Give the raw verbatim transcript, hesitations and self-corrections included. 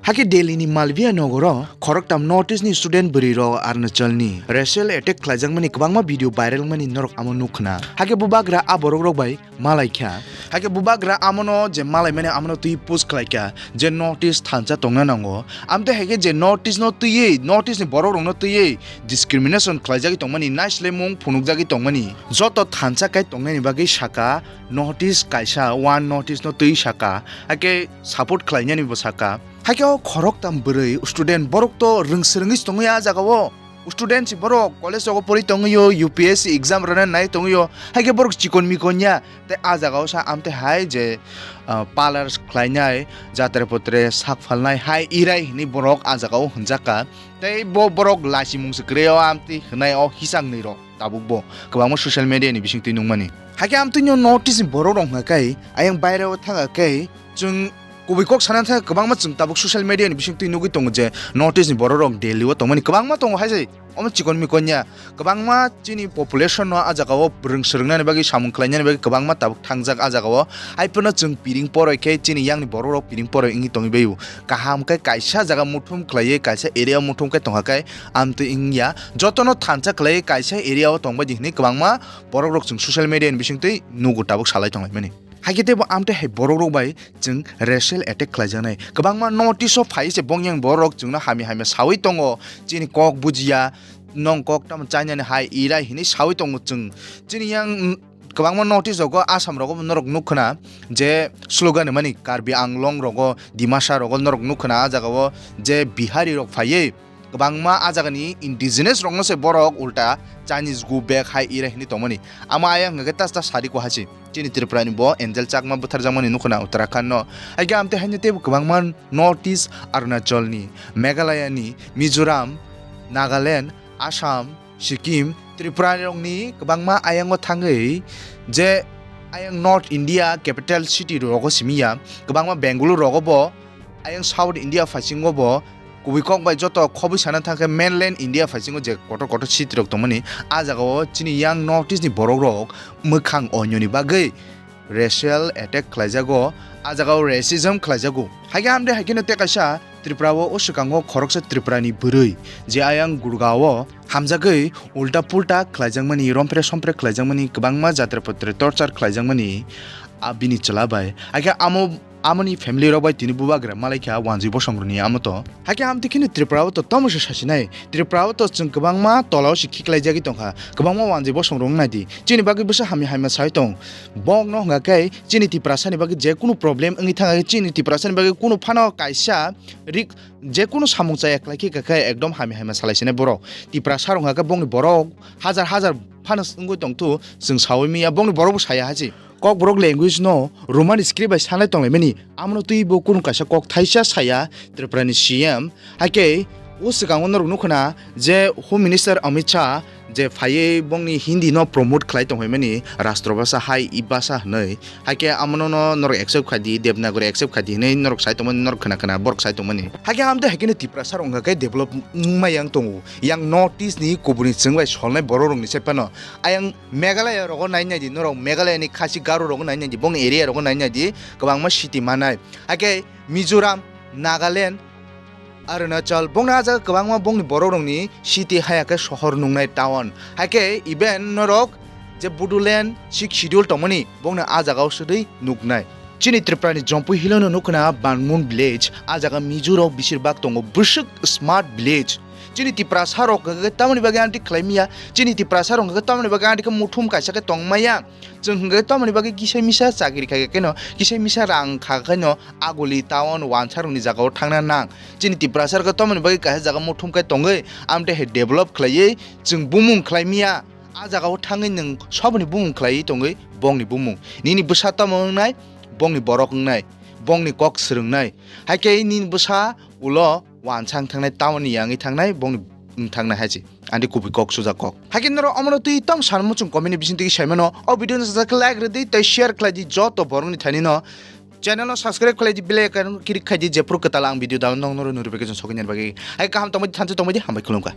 Hakhe Delhi ni Malviya nogoro khoroktham North East ni student bwrwi rok Arunachal ni racial attack khlaijakmani kwbangma video viral wngmani norok amo nukkhna. Hakhe bubagra a borok rok bai malaikha. Hakhe bubagra amono je malaimani amono twi post khlaikha je North East thansa tongna nango. Amtwi haikhe je North East no twiwi, North East ni borok rokno twiwi discrimination khlaijagwi tongmani, naislemung phunukjagwi tongmani. Joto thansa kai tongnani bagwi saka North East kaisa, one North East no twi saka. Hakhe support khlainani bo saka. Hakhe o khoroktham bwrwi student borok to rwngswrwngwi tongwi a jagao. Student si borok college rogo pori tongwi o, U P S C exam rwna nai tongwi o. Hakhe borok chikon mikon ya. Tei a jagao sa amtwi hai je, ah, parlor khlainai, jatre potre sak phalnai hai irai hinwi borok a jagao hwnjakha. Tei bo borok lachimung se kwrwi o amtwi hwnai o hisang nwi rok. Tabuk bo kwbangma social media ni bisingtwi nukmani. Hakhe amtwino North East ni borok rok hwnkha khe, ayang baireo thangkha khe, chwng kubui kok sana thangkha kwbangma chwng tabuk social media ni bisingtwi nugwi tongo je North East ni borok rok Delhi o tongmani kwbangma tongo hai se. Omo chikon mikon ya, kwbangma chini population no a jagao rwng swrwngnani bagwi samung khlainani bagwi kwbangma tabuk thangjak a jagao. Hai phano chwng piring poroi khe chini yang ni borok rok piring poroi wngwi tongwi bai o. Kaham khe kaisa jaga muthum khlaiwi kaisa area muthum khe tongkha khe amtwi wngya. Jotono thansa khlaiwi kaisa area o tongbai di hinwi kwbangma borok rok chwng social media ni bisingtwi nugo tabuk salai tonglaimani. Hakhe teibo amtwi hai borok rok bai chwng racial attack khlaijaknai. Kwbangma North East o phai se bong yang borok rok chwngno hamya hamya sawi tongo. Chini kok bujiya, nong kok tamo chainani hai irai hinwi sawi tongo chwng. Chini yang kwbangma North East rogo, Assam rogo norok nukkhwna je slogan mani Karbi Anglong rogo, Dimasa rogo norok nukkhwna a jagao je Bihari rok phaiwi kwbangma a jagani indigenous rokno se borok ulta Chinese go back hai ira hinwi tongmani. Amo ayang hwnkhe tas tas sadi ko hasi. Chini Tripura ni bo Angel Chakma butharjakmani nukho na Uttarakhand no. Haikhe amtwi haino teibo kwbangma North East, Arunachal ni, Meghalaya ni, Mizoram, Nagaland, Assam, Sikkim, Tripura rokni kwbangma ayango thangwi je ayang North India capital city rogo simi ya, kwbangma Bengaluru rogo bo, ayang South India phaisingo bo, kubui kok bai joto khobwi sana thangkhe mainland India phaisingo je kotor kotor city rok tongmani, a jagao chini yang North East ni borok rok mwkhang onyoni bagwi racial attack khlaijago, a jagao racism khlaijago. Haikhe amde haikheno tei kaisa Tripura o, o swkango khoroksa Tripura ni bwrwi je ayang Gurgaon o hamjagwi ulta pulta khlaijakmani, rompre sompre khlaijakmani, kwbangma jatre potre torture khlaijakmani, a bini chwla bai. Haikhe amo, amoni family rok bai tini bubagra malaikha wanjwi bosongrokni amo to. Haikhe amtwi kheno Tripura o to tamo se sasinai. Tripura o to chwng kwbangma tola o se khiklaijagwi tongkha. Kwbangma wanjwi bosongrok wngnaidi. Chini bagwi bwsa hamya hamya sai tong. Bokno hwnkha khe chini Tiprasani bagwi je kunu problem wngwi thangkha khe chini Tiprasani bagwi kunu phano kaisa rik je kunu samung chaya khlai khe kha khe ekdom hamya hamya salai sinai borok. Tiprasa rok hwnkha khe bongni borok hajar hajar phano wngwi tongthu chwng saui manya bongni borok bo saya hasi. Kokborok language no Roman script bai sanai tonglaimani, amono twi bo kunu kaisa kok thaisa saya Tripura ni C M. Haikhe o swkango norok nukho na je Home Minister Amit Shah je phaiwi bongni Hindi no promote khlai tongmani Rashtra Bhasha hai i bhasha hwnwi. Haikhe amono no norok accept khai di, Devanagari accept khai di hwnwi norok sai tongmani, norok khna khna borok sai tongmani. Haikhe amtwi haikhe no Tiprasa rok hwnkha khe develop wngma yang tongo. Yang North East ni kubuni chwng bai solnai borok rokni sai phano ayang Meghalaya rogo nai nai di, norok Meghalaya ni Khasi Garo rogo nai nai di, bongni area rogo nai nai di, kwbangma city manai. Haikhe Mizoram, Nagaland, Arunachal, bongni ah jaga kwbangma bongni borok rokni city haya khe sohor nungnai town. Haikhe even norok je Bodoland Sixth Schedule tongmani, bongni ah jagao swdwi nuknai. Chini Tripura ni Jampui Hill no nukna Banmun village, ah jaga Mizo rok besir bak tongo, bwswk smart village. Chini Tiprasa rok hwnkhe tamoni bagwi anti khlai manya, chini Tiprasa rok hwnkhe tamoni bagwi anti khe muthum kaisa khe tong maya. Chwng hwnkhe tamoni bagwi kisa misa chakri khai khe no, kisa misa rang kha khe no, aguli town wansa rokni jagao thangna nang. Chini Tiprasa rok tamoni bagwi kaisa jaga muthum khe tongwi, amtwi hai develop khlaiwi chwng bumung khlai manya. Ah jagao thangwi nwng soboni bumung khlaiwi tongwi bongni bumung. Nini bwsa tamo wngnai, bongni borok wngnai, bongni kok swrwngnai. Haikhe nini bwsa ulo wansang thangnai, tamoni yangwi thangnai, bongni wng thangnai hai se. Ani kubui kok sujak kok. Haikhe norok omono twi tamo sanmung chwng comment ni bising twi saimano. O video no sajak khe like rwdi tei share khlai di joto borok ni thani no. Channel no subscribe khlai di, bell icon click khai di, jephru kwtal ang video download nong norok notification sokwi nani bagwi. Hai kaham tongbai di, thansa tongbai di, hambai khulumkha.